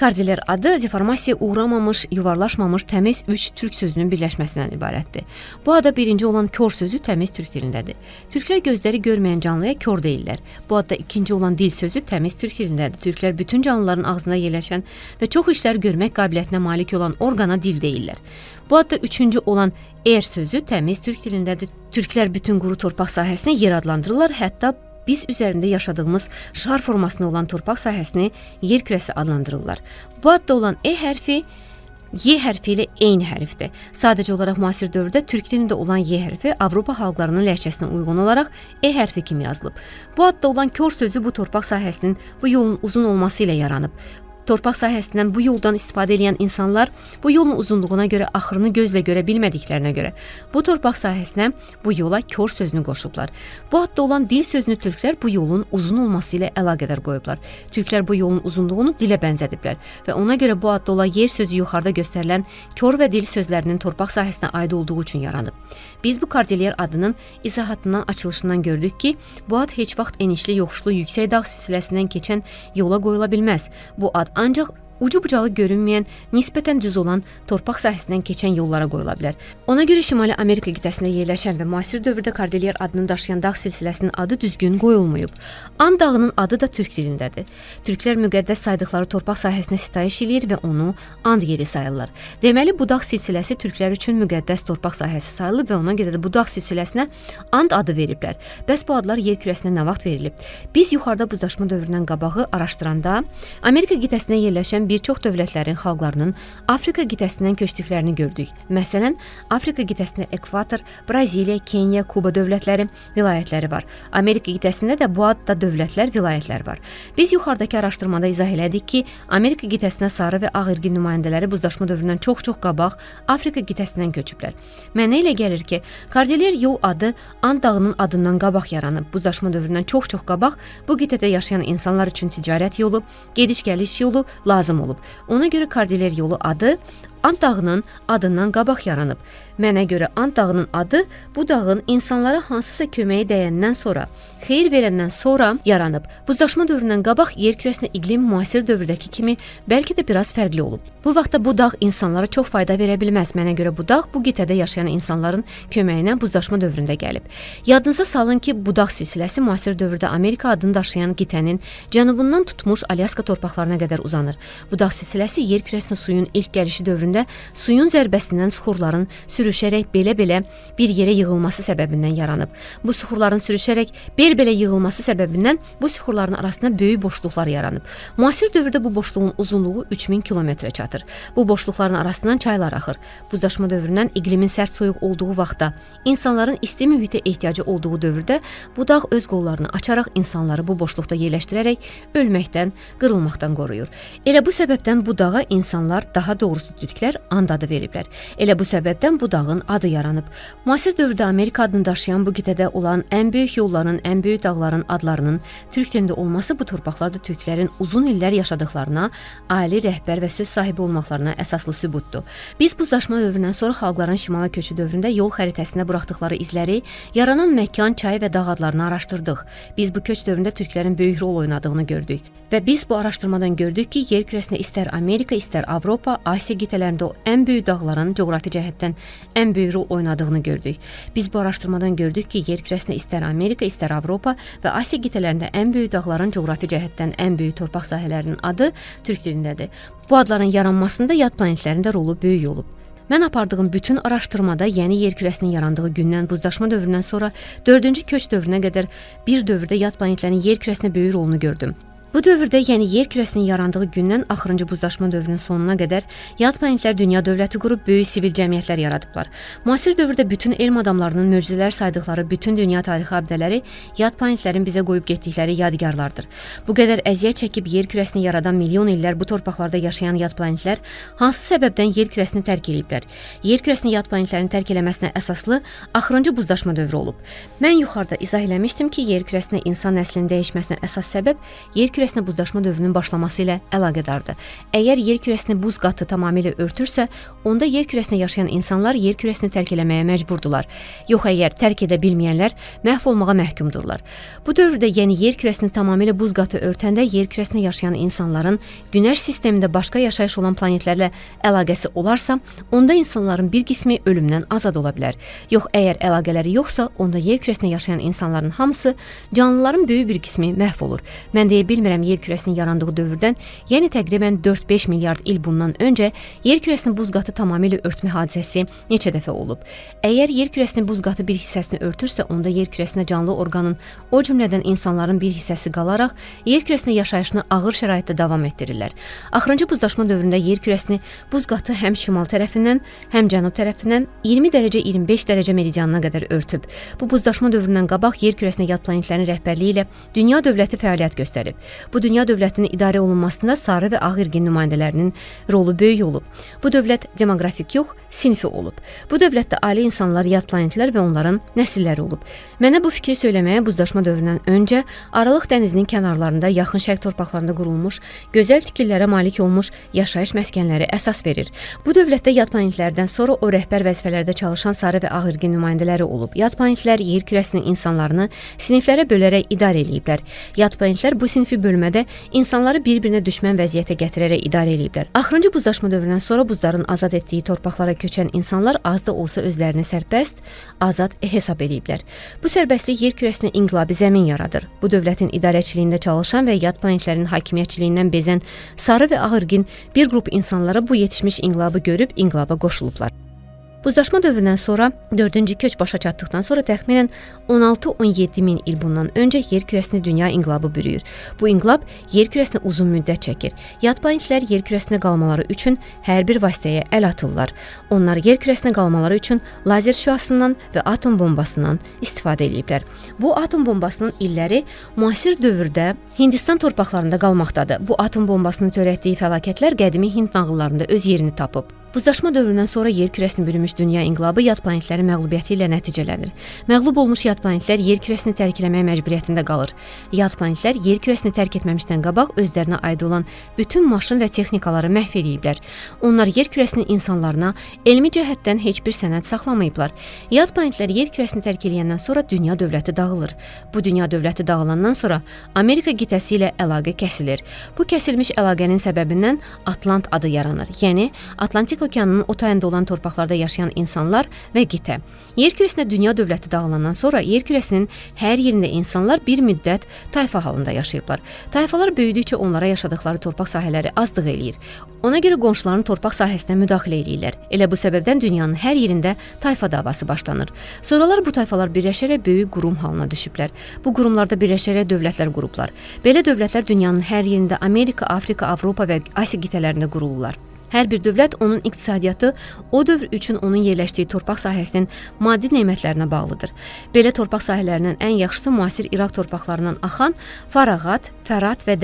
Kordilyer adı deformasiyaya uğramamış, yuvarlaşmamış təmiz üç türk sözünün birləşməsindən ibarətdir. Bu ada birinci olan kor sözü təmiz türk dilindədir. Türklər gözləri görməyən canlıya kor deyirlər. Bu adda ikinci olan dil sözü təmiz türk dilindədir. Türklər bütün canlıların ağzında yerləşən və çox işlər görmək qabiliyyətinə malik olan orqana dil deyirlər. Bu adda üçüncü olan er sözü təmiz türk dilindədir. Türklər bütün quru torpaq sahəsini yer adlandırırlar, hətta biz üzərində yaşadığımız şar formasında olan torpaq sahəsini yer kürəsi adlandırırlar. Bu adda olan E hərfi Y hərfi ilə eyni hərfdir. Sadəcə olaraq müasir dövrdə türk dilində olan Y hərfi Avropa xalqlarının ləhcəsinə uyğun olaraq E hərfi kimi yazılıb. Bu adda olan kor sözü bu torpaq sahəsinin bu yolun uzun olması ilə yaranıb. Torpaq sahəsindən bu yoldan istifadə edən insanlar bu yolun uzunluğuna görə axırını gözlə görə bilmədiklərinə görə bu torpaq sahəsinə bu yola kor sözünü qoşublar. Bu adda olan dil sözünü türklər bu yolun uzun olması ilə əlaqədar qoyublar. Türklər bu yolun uzunluğunu dilə bənzədiblər və ona görə bu adda olan yer sözü yuxarıda göstərilən kor və dil sözlərinin torpaq sahəsinə aid olduğu üçün yaranıb. Biz bu Kordilyer adının izahatından, açılışından gördük ki, bu ad heç vaxt enişli, yoxuşlu, yüksək dağ silsiləsindən keçən yola qoyula bilməz. Bu ad ancaq ucu bucağı görünməyən, nisbətən düz olan torpaq sahəsindən keçən yollara qoyula bilər. Ona görə Şimali Amerika qitəsində yerləşən və müasir dövrdə Kordilyer adını daşıyan dağ silsiləsinin adı düzgün qoyulmayıb. And dağının adı da türk dilindədir. Türklər müqəddəs saydıqları torpaq sahəsinə sitayiş eləyir və onu And yeri sayırlar. Deməli, bu dağ silsiləsi türklər üçün müqəddəs torpaq sahəsi sayılıb və ona görə də bu dağ silsiləsinə And adı veriblər. Bəs bu adlar yer kürəsinə nə vaxt verilib? Biz yuxarıda buzlaşma dövründən qabağı araşdıranda Amerika qitəsində yerləşən bir çox dövlətlərin xalqlarının Afrika qitəsindən köçdüklərini gördük. Məsələn, Afrika qitəsində Ekvator, Braziliya, Kenya, Kuba dövlətləri, vilayətləri var. Amerika qitəsində də bu adda dövlətlər, vilayətlər var. Biz yuxarıdakı araşdırmada izah elədik ki, Amerika qitəsinə sarı və ağ irqin nümayəndələri buzlaşma dövründən çox-çox qabaq Afrika qitəsindən köçüblər. Mənə elə gəlir ki, Kordilyer yol adı And dağının adından qabaq yaranıb. Buzlaşma dövründən çox-çox qabaq bu qitədə yaşayan insanlar üçün ticarət yolu, gediş-gəliş yolu lazım olub. Ona görə Kordilyer yolu adı And dağının adından qabaq yaranıb. Mənə görə And dağının adı bu dağın insanlara hansısa köməyi dəyəndən sonra, xeyir verəndən sonra yaranıb. Buzlaşma dövründən qabaq yer kürəsində iqlim müasir dövrdəki kimi bəlkə də biraz fərqli olub. Bu vaxtda bu dağ insanlara çox fayda verə bilməz. Mənə görə bu dağ bu qitədə yaşayan insanların köməyinə buzlaşma dövründə gəlib. Yadınıza salın ki, bu dağ silsiləsi müasir dövrdə Amerika adını daşıyan qitənin cənubundan tutmuş Alyaska torpaqlarına qədər uzanır. Bu dağ silsiləsi yer kürəsinə suyun ilk gəlişi dövründə suyun zərбəsindən süxurların sürüşərək belə-belə bir yerə yığılması səbəbindən yaranıb. Bu süxurların sürüşərək belə-belə yığılması səbəbindən bu süxurların arasında böyük boşluqlar yaranıb. Müasir dövrdə bu boşluğun uzunluğu 3000 kilometrə çatır. Bu boşluqların arasından çaylar axır. Buzlaşma dövründən iqlimin sərt soyuq olduğu vaxtda, insanların isti mühitə ehtiyacı olduğu dövrdə bu dağ öz qollarını açaraq insanları bu boşluqda yerləşdirərək ölməkdən, qırılmaqdan qoruyur. Elə bu səbəbdən bu dağa insanlar, daha doğrusu türklər And adı veriblər. Elə bu səbəbdən bu dağın adı yaranıb. Müasir dövrdə Amerika adını daşıyan bu qitədə olan ən böyük yolların, ən böyük dağların adlarının türk dilində olması bu torpaqlarda türklərin uzun illər yaşadıklarına, ali rəhbər və söz sahibi olmaqlarına əsaslı sübutdur. Biz buzlaşma dövründən sonra xalqların şimala köçü dövründə yol xəritəsində buraxdıqları izləri, yaranan məkan, çay və dağ adlarını araşdırdıq. Biz bu köç dövründə türklərin böyük rol oynadığını gördük. Və biz bu araşdırmadan gördük ki, yer kürəsində istər Amerika, istər Avropa, Asiya qitələrində o ən böyük dağların coğrafi cəhətdən ən böyük rol oynadığını gördük. Biz bu araşdırmadan gördük ki, yer kürəsində istər Amerika, istər Avropa və Asiya qitələrində ən böyük dağların coğrafi cəhətdən ən böyük torpaq sahələrinin adı türk dilindədir. Bu adların yaranmasında yad planetlərin də rolu böyük olub. Mən apardığım bütün araşdırmada, yəni yer kürəsinin yarandığı gündən buzlaşma dövründən sonra 4-cü köç dövrünə qədər bir dövrdə yad planetlərin yer kürəsinə böyük rolunu gördüm. Bu dövrdə, yəni yer kürəsinin yarandığı gündən axırıncı buzlaşma dövrünün sonuna qədər yad planetlər dünya dövləti qurub böyük sivil cəmiyyətlər yaradıblar. Müasir dövrdə bütün elm adamlarının möcüzələr saydıqları bütün dünya tarixi abidələri yad planetlərin bizə qoyub getdikləri yadigarlardır. Bu qədər əziyyət çəkib yer kürəsini yaradan milyon illər bu torpaqlarda yaşayan yad planetlər hansı səbəbdən yer kürəsini tərk eləyiblər? Yer kürəsini yad planetlərin tərk eləməsinə əsaslı axırıncı buzlaşma dövrü olub. Mən yuxarıda izah eləmişdim ki, yer kürəsinə insan nəslinin dəyişməsinə əsas səbəb yer kürəsinə buzlaşma dövrünün başlaması ilə əlaqədardır. Əgər yer kürəsini buz qatı tamamilə örtürsə, onda yer kürəsində yaşayan insanlar yer kürəsini tərk eləməyə məcburdular. Yox, əgər tərk edə bilməyənlər məhv olmağa məhkumdurlar. Bu dövrdə, yəni yer kürəsini tamamilə buz qatı örtəndə yer kürəsində yaşayan insanların günəş sistemində başqa yaşayış olan planetlərlə əlaqəsi olarsa, onda insanların bir qismi ölümdən azad ola bilər. Yox, əgər əlaqələri yoxsa, onda yer kürəsində yaşayan insanların hamısı, canlıların böyük bir qismi məhv olur. Mən deyə bilmirəm yer kürəsinin yarandığı dövrdən, yəni təqribən 4-5 milyard il bundan öncə yer kürəsinin buz qatı tamamilə örtmə hadisəsi neçə dəfə olub. Əgər yer kürəsinin buz qatı bir hissəsini örtürsə, onda yer kürəsində canlı orqanın, o cümlədən insanların bir hissəsi qalaraq yer kürəsində yaşayışını ağır şəraitdə davam etdirirlər. Axırıncı buzlaşma dövründə yer kürəsini buz qatı həm şimal tərəfindən, həm cənub tərəfindən 20 dərəcə 25 dərəcə meridianına qədər örtüb. Bu buzlaşma dövründən qabaq yer kürəsində yad planetlərin rəhbərliyi ilə dünya dövləti fəaliyyət göstərib. Bu dünya dövlətinin idarə olunmasında sarı və ağ irqin nümayəndələrinin rolu böyük olub. Bu dövlət demoqrafik yox, sinfi olub. Bu dövlətdə ali insanlar, yad planetlər və onların nəsilləri olub. Mənə bu fikri söyləməyə buzlaşma dövründən öncə Aralıq dənizinin kənarlarında, yaxın şərq torpaqlarında qurulmuş, gözəl tikililərə malik olmuş yaşayış məskənləri əsas verir. Bu dövlətdə yad planetlərdən sonra o rəhbər vəzifələrdə çalışan sarı və ağ irqin nümayəndələri olub. Yad planetlər yer kürəsinin insanlarını siniflərə bölərək idarə eləyiblər. Yad planetlər bu sinfi bölmədə insanları bir-birinə düşmən vəziyyətə gətirərək idarə eləyiblər. Axırıncı buzlaşma dövründən sonra buzların azad etdiyi torpaqlara köçən insanlar az da olsa özlərini sərbəst, azad hesab eləyiblər. Bu sərbəstlik yer kürəsinə inqilabi zəmin yaradır. Bu dövlətin idarəçiliyində çalışan və yad planetlərin hakimiyyətçiliyindən bezən sarı və ağ irqin bir qrup insanlara bu yetişmiş inqilabı görüb inqilaba qoşulublar. Buzlaşma dövründən sonra 4-cü köç başa çatdıqdan sonra təxminən 16-17 min il bundan öncə yer kürəsini dünya inqilabı bürüyür. Bu inqilab yer kürəsinə uzun müddət çəkir. Yad planetlər yer kürəsində qalmaları üçün hər bir vasitəyə əl atırlar. Onlar yer kürəsində qalmaları üçün lazer şüasından və atom bombasından istifadə eləyiblər. Bu atom bombasının illəri müasir dövrdə Hindistan torpaqlarında qalmaqdadır. Bu atom bombasının törətdiyi fəlakətlər qədimi Hind nağıllarında öz yerini tapıb. Buzlaşma dövründən sonra yer kürəsini bürümüş dünya inqilabı yad planetlərin məğlubiyyəti ilə nəticələnir. Məğlub olmuş yad planetlər yer kürəsini tərk eləmək məcburiyyətində qalır. Yad planetlər yer kürəsini tərk etməmişdən qabaq özlərinə aid olan bütün maşın və texnikaları məhv eləyiblər. Onlar yer kürəsinin insanlarına elmi cəhətdən heç bir sənəd saxlamayıblar. Yad planetlər yer kürəsini tərk eləyəndən sonra dünya dövləti dağılır. Bu dünya dövləti dağılandan sonra Amerika qitəsi ilə əlaqə kəsilir. Bu kəsilmiş əlaqənin səbəbindən Atlant adı yaranır. Yəni Atlantik okeanının o tayında olan torpaqlarda yaşayan insanlar və qitə. Yer kürəsində dünya dövləti dağılandan sonra yer kürəsinin hər yerində insanlar bir müddət tayfa halında yaşayıblar. Tayfalar böyüdükcə onlara yaşadıkları torpaq sahələri azlıq eləyir. Ona görə qonşuların torpaq sahəsinə müdaxilə eləyirlər. Elə bu səbəbdən dünyanın hər yerində tayfa davası başlanır. Sonralar bu tayfalar birləşərək böyük qurum halına düşüblər. Bu qurumlarda birləşərək dövlətlər qurublar. Belə dövlətlər dünyanın hər yerində Amerika, Afrika, Avropa və Asiya qitələrində qurulurlar. Hər bir dövlət onun iqtisadiyyatı o dövr üçün onun yerləşdiyi torpaq sahəsinin maddi nemətlərinə bağlıdır. Belə torpaq sahələrindən ən yaxşısı müasir İraq torpaqlarından axan Farağat, Fərat və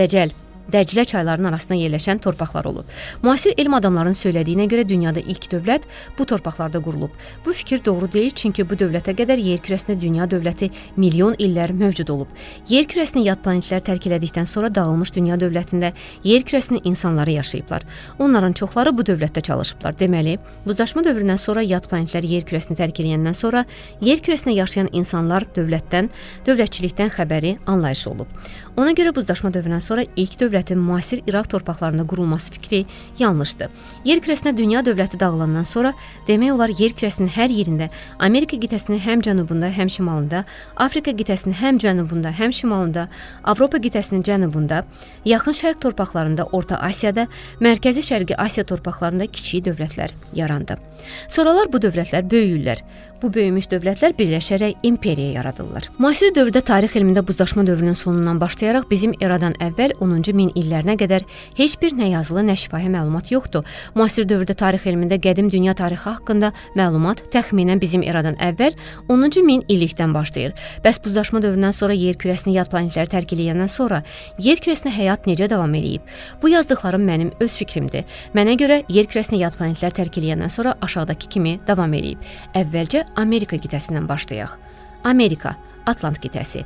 Dəclə çaylarının arasında yerləşən torpaqlar olub. Müasir elm adamlarının söylədiyinə görə dünyada ilk dövlət bu torpaqlarda qurulub. Bu fikir doğru deyil, çünki bu dövlətə qədər yer kürəsində dünya dövləti milyon illər mövcud olub. Yer kürəsini yad planetlər tərk elədikdən sonra dağılmış dünya dövlətində yer kürəsinin insanları yaşayıblar. Onların çoxları bu dövlətdə çalışıblar. Deməli, buzlaşma dövründən sonra yad planetlər yer kürəsini tərk eləyəndən sonra yer kürəsində yaşayan insanlar dövlətdən, dövlətçilikdən xəbəri, anlayışı olub. Ona görə buzlaşma dövründən sonra ilk dövlətin müasir İraq torpaqlarında qurulması fikri yanlışdır. Yer kürəsinə dünya dövləti dağılandan sonra demək olar yer kürəsinin hər yerində Amerika qitəsinin həm cənubunda, həm şimalında, Afrika qitəsinin həm cənubunda, həm şimalında, Avropa qitəsinin cənubunda, Yaxın Şərq torpaqlarında, Orta Asiyada, Mərkəzi Şərqi Asiya torpaqlarında kiçik dövlətlər yarandı. Sonralar bu dövlətlər böyüyürlər. Bu böyümüş dövlətlər birləşərək imperiya yaradırlar. Müasir dövrdə tarix elmində buzlaşma dövrünün sonundan başlayaraq bizim eradan əvvəl 10-cu min illərinə qədər heç bir nə yazılı, nə şifahi məlumat yoxdur. Müasir dövrdə tarix elmində qədim dünya tarixi haqqında məlumat təxminən bizim eradan əvvəl 10-cu min illikdən başlayır. Bəs buzlaşma dövründən sonra yer kürəsini yad planetləri tərk eləyəndən sonra yer kürəsində həyat necə davam eləyib? Bu yazdıqlarım mənim öz fikrimdir. Mənə görə yer kürəsini yad planetlər tərk eləyəndən sonra aşağıdakı kimi davam eləyib. Əvvəlcə Amerika qitəsindən başlayaq. Amerika, Atlant qitəsi.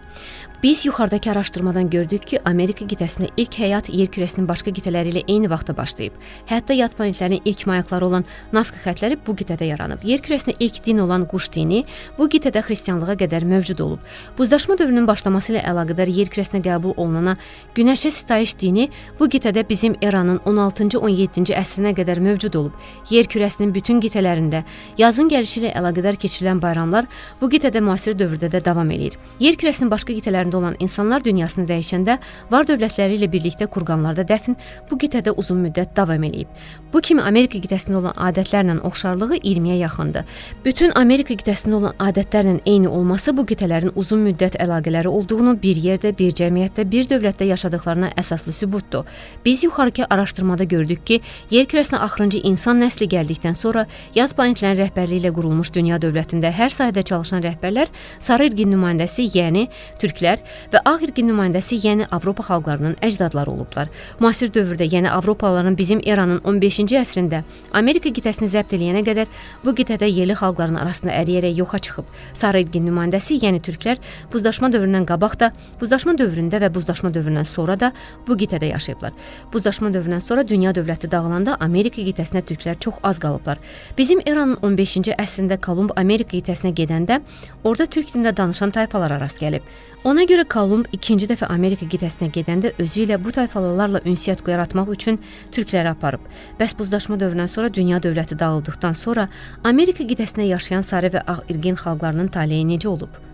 Biz yuxarıdakı araşdırmadan gördük ki, Amerika qitəsində ilk həyat yer kürəsinin başqa qitələri ilə eyni vaxtda başlayıb. Hətta yad planetlərin ilk mayaqları olan Nazka xətləri bu qitədə yaranıb. Yer kürəsində ilk din olan quş dini bu qitədə xristianlığa qədər mövcud olub. Buzlaşma dövrünün başlaması ilə əlaqədar yer kürəsinə qəbul olunana günəşə sitayiş dini bu qitədə bizim eranın 16-cı 17-ci əsrinə qədər mövcud olub. Yer kürəsinin bütün qitələrində yazın gəlişi ilə əlaqədar keçirilən bayramlar bu qitədə müasir dövrdə də davam eləyir. Yer kürəsinin başqa qitələrində olan insanlar dünyasını dəyişəndə var dövlətləri ilə birlikdə kurqanlarda dəfn bu qitədə uzun müddət davam eləyib. Bu kimi Amerika qitəsində olan adətlərlə oxşarlığı 20-yə yaxındır. Bütün Amerika qitəsində olan adətlərlə eyni olması bu qitələrin uzun müddət əlaqələri olduğunu, bir yerdə, bir cəmiyyətdə, bir dövlətdə yaşadıklarına əsaslı sübutdur. Biz yuxarıki araşdırmada gördük ki, yer kürəsinə axırıncı insan nəsli gəldikdən sonra yad planetlərin rəhbərliyi ilə qurulmuş dünya dövlətində hər sahədə çalışan rəhbərlər sarı irqin nümayəndəsi, yəni türklər və ağ irqin nümayəndəsi, yəni Avropa xalqlarının əcdadları olublar. Müasir dövrdə, yəni Avropalıların bizim eranın 15-ci əsrində Amerika qitəsini zəbt eləyənə qədər bu qitədə yerli xalqların arasında əriyərək yoxa çıxıb. Sarı irqin nümayəndəsi, yəni türklər buzlaşma dövründən qabaq da, buzlaşma dövründə və buzlaşma dövründən sonra da bu qitədə yaşayıblar. Buzlaşma dövründən sonra dünya dövləti dağılanda Amerika qitəsində türklər çox az qalıblar. Bizim eranın 15-ci əsrində Kolumb Amerika qitəsinə gedəndə orada türk dilində danışan tayfalara rast gəlib. Ona görə Kolumb ikinci dəfə Amerika qitəsinə gedəndə özü ilə bu tayfalarla ünsiyyət yaratmaq üçün türkləri aparıb. Bəs buzlaşma dövründən sonra dünya dövləti dağıldıqdan sonra Amerika qitəsində yaşayan sarı və ağ irqin xalqlarının taleyi necə olub?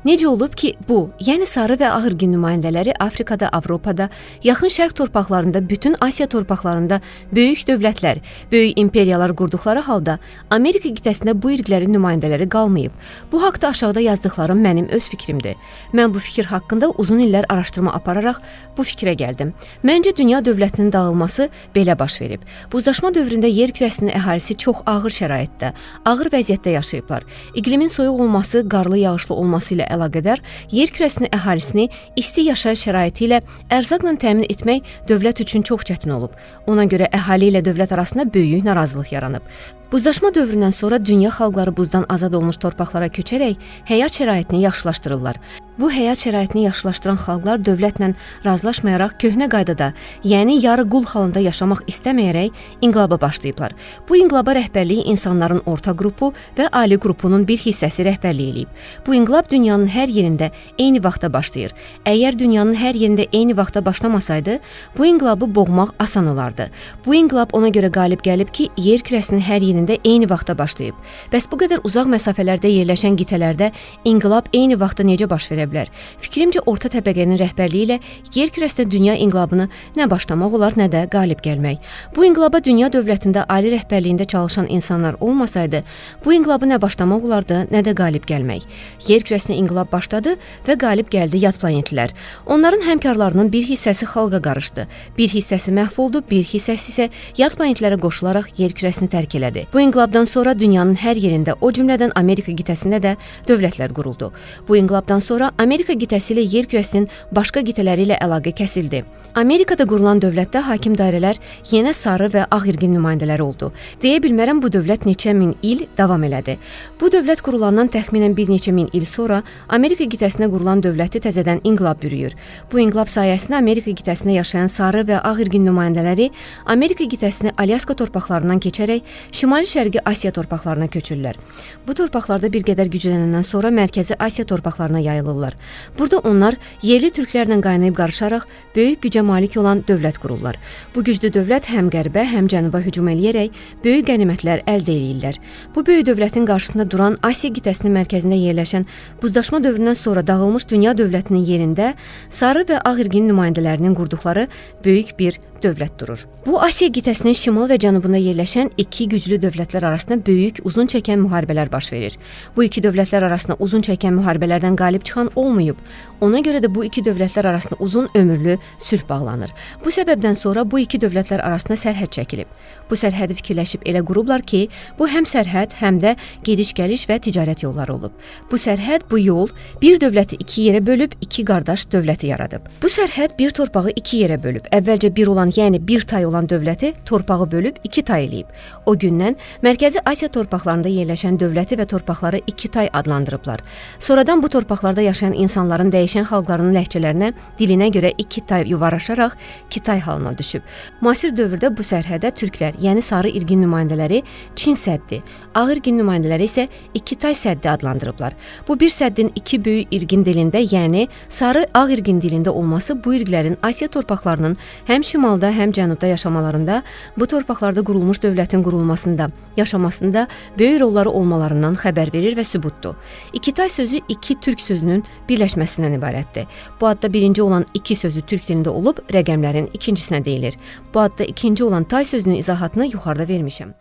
Necə olub ki, bu, yəni sarı və ağ irqin nümayəndələri Afrikada, Avropada, Yaxın Şərq torpaqlarında, bütün Asiya torpaqlarında böyük dövlətlər, böyük imperiyalar qurduqları halda Amerika qitəsində bu irqlərin nümayəndələri qalmayıb. Bu haqda aşağıda yazdıqlarım mənim öz fikrimdir. Mən bu fikir haqqında uzun illər araşdırma apararaq bu fikrə gəldim. Məncə dünya dövlətinin dağılması belə baş verib. Buzlaşma dövründə yer kürəsinin əhalisi çox ağır şəraitdə, ağır vəziyyətdə yaşayıblar. İqlimin soyuq olması, qarlı, yağışlı olması ilə əlaqədar yer kürəsinin əhalisini isti yaşayış şəraiti ilə ərzaqla təmin etmək dövlət üçün çox çətin olub. Ona görə əhali ilə dövlət arasında böyük narazılıq yaranıb. Buzlaşma dövründən sonra dünya xalqları buzdan azad olmuş torpaqlara köçərək həyat şəraitini yaxşılaşdırırlar. Bu həyat şəraitini yaxşılaşdıran xalqlar dövlətlə razılaşmayaraq köhnə qaydada, yəni yarı qul halında yaşamaq istəməyərək inqilaba başlayıblar. Bu inqilaba rəhbərliyi insanların orta qrupu və ali qrupunun bir hissəsi rəhbərlik eləyib. Bu inqilab dünyanın hər yerində eyni vaxtda başlayır. Əgər dünyanın hər yerində eyni vaxtda başlamasaydı, bu inqilabı boğmaq asan olardı. Bu inqilab ona görə qalib gəlib ki, yer kürəsinin hər yerində eyni vaxtda başlayıb. Bəs bu qədər uzaq məsafələrdə yerləşən qitələrdə inqilab eyni vaxtda necə baş verə bilər? Fikrimcə orta təbəqənin rəhbərliyi ilə yer kürəsində dünya inqilabını nə başlamaq olar, nə də qalib gəlmək. Bu inqilaba dünya dövlətində ali rəhbərliyində çalışan insanlar olmasaydı, bu inqilabı nə başlamaq olardı, nə də qalib gəlmək. Yer kürəsində inqilab başladı və qalib gəldi yad planetlər. Onların həmkarlarının bir hissəsi xalqa qarışdı, bir hissəsi məhv oldu, bir hissəsi isə yad planetlərə qoşularaq yer kürəsini tərk elədi. Bu inqilabdan sonra dünyanın hər yerində, o cümlədən Amerika qitəsində də dövlətlər quruldu. Bu inqilabdan sonra Amerika qitəsi ilə yer kürəsinin başqa qitələri ilə əlaqə kəsildi. Amerikada qurulan dövlətdə hakim dairələr yenə sarı və ağ irqin nümayəndələri oldu. Deyə bilmərəm bu dövlət neçə min il davam elədi. Bu dövlət qurulandan təxminən bir neçə min il sonra Amerika qitəsində qurulan dövləti təzədən inqilab bürüyür. Bu inqilab sayəsində Amerika qitəsində yaşayan sarı və ağ irqin nümayəndələri Amerika qitəsini Alyaska torpaqlarından keçərək Şimali-Şərqi Asiya torpaqlarına köçürlər. Bu torpaqlarda bir qədər güclənəndən sonra Mərkəzi Asiya torpaqlarına yayılırlar. Burada onlar yerli türklərlə qaynayıb qarışaraq böyük gücə malik olan dövlət qururlar. Bu güclü dövlət həm qərbə, həm cənuba hücum eləyərək böyük qənimətlər əldə eləyirlər. Bu böyük dövlətin qarşısında duran Asiya qitəsinin mərkəzində yerləşən buzlaşma dövründən sonra dağılmış dünya dövlətinin yerində sarı və ağ irqin nümayəndələrinin qurduqları böyük bir dövlət durur. Bu Asiya qitəsinin şimal və cənubunda yerləşən iki güclü dövlətlər arasında böyük, uzun çəkən müharibələr baş verir. Bu iki dövlətlər arasında uzun çəkən müharibələrdən qalib çıxan olmayıb. Ona görə də bu iki dövlətlər arasında uzun ömürlü sülh bağlanır. Bu səbəbdən sonra bu iki dövlətlər arasında sərhəd çəkilib. Bu sərhədi fikirləşib elə qurublar ki, bu həm sərhəd, həm də gediş-gəliş və ticarət yolları olub. Bu sərhəd, bu yol bir dövləti iki yerə bölüb, iki qardaş dövləti yaradıb. Bu sərhəd bir torpağı iki yerə bölüb. Əvvəlcə bir olan, yəni bir tay olan dövləti torpağı bölüb iki tay eləyib. O gündən Mərkəzi Asiya torpaqlarında yerləşən dövləti və torpaqları İkitay adlandırıblar. Sonradan bu torpaqlarda yaşayan insanların dəyişən xalqlarının ləhcələrinə, dilinə görə İkitay yuvarlaşaraq Kitay halına düşüb. Müasir dövrdə bu sərhədə türklər, yəni sarı irqin nümayəndələri Çin səddi, ağ irqin nümayəndələri isə İkitay səddi adlandırıblar. Bu bir səddin iki böyük irqin dilində, yəni sarı ağ irqin dilində olması bu irqlərin Asiya torpaqlarının həm şimalda, həm cənubda yaşamalarında, bu torpaqlarda qurulmuş dövlətin qurulmasında, yaşamasında böyük rolları olmalarından xəbər verir və sübutdur. İkitay sözü iki türk sözünün birləşməsindən ibarətdir. Bu adda birinci olan iki sözü türk dilində olub, rəqəmlərin ikincisinə deyilir. Bu adda ikinci olan tay sözünün izahatını yuxarıda vermişəm.